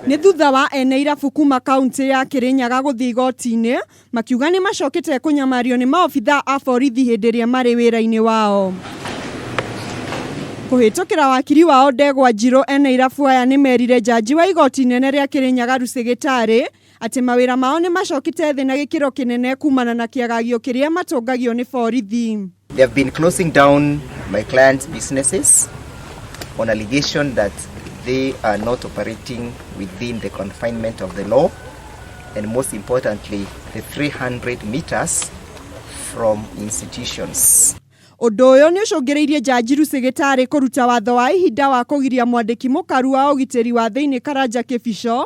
Nĩ thutha wa ene irabu kuma kauntĩ ya Kirinyaga gũthiĩ igoti-inĩ makiuga nĩ macokete kũnyamario nĩ maobithaa a borithi hĩndĩ ĩrĩa marĩ wĩra-inĩ wao. Kũhĩtũkĩra wakiri wao Ndegwa Njirũ ene irabu aya nĩ merire njanji wa igoti inene rĩa Kirinyaga Lucy Gĩtarĩ atĩ mawĩra mao nĩ macokete thĩ na gĩkĩro kĩnene kumana na kĩagagio kĩrĩa matũngagio nĩ borithi. They have been closing down my clients' businesses on allegation that they are not operating within the confinement of the law and, most importantly, the 300 meters from institutions. Ũndũ ũyũ nĩ ũcũngĩrĩirie Njanji Lucy Gĩtarĩ kũruta watho wa ihinda wa kũgiria mwandĩki mũkaru wa ũgitĩri wa thĩinĩ Karanja Kĩbico,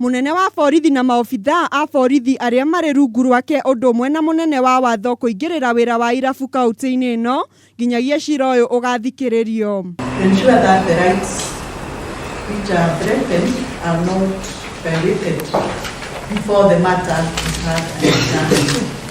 mũnene wa borithi na maobithaa a borithi arĩa marĩ rungu rwake ũndũ ũmwe na mũnene wa watho kũingĩrĩra wĩra wa irabu kaunti-inĩ ĩno nginyagia cira ũyũ ũgathikĩrĩrio. Ensure that the rights which are threatened are not violated before the matter is heard and determined.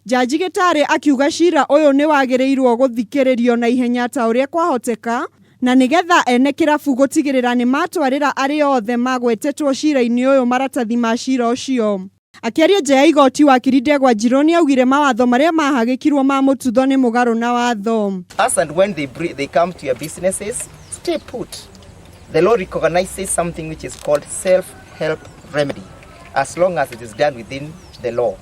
Njanji Gĩtarĩ akiuga cira ũyũ nĩ wagĩrĩirwo gũthikĩrĩrio na ihenya ta ũrĩa kwahoteka na nĩgetha ene kĩrabu gũtigĩrĩra nĩ matwarĩra arĩa othe magwetetwo cira-inĩ ũyũ maratathi ma cira ũcio. Akĩaria nja ya igoti wakiri Ndegwa Njirũ nĩ augire mawatho marĩa mahagĩkirwo ma mũtutho nĩ mũgarũ na watho. As and when they come to your businesses, stay put. The law recognizes something which is called self-help remedy, as long as it is done within the law.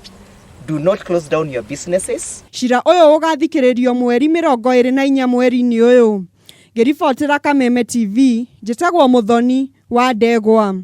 Do not close down your businesses. Cira ũyũ ũgathikĩrĩrio mweri 24 mweri-inĩ ũyũ. Ngĩribotera Kameme TV, njĩtagwo Mũthoni wa Ndegwa.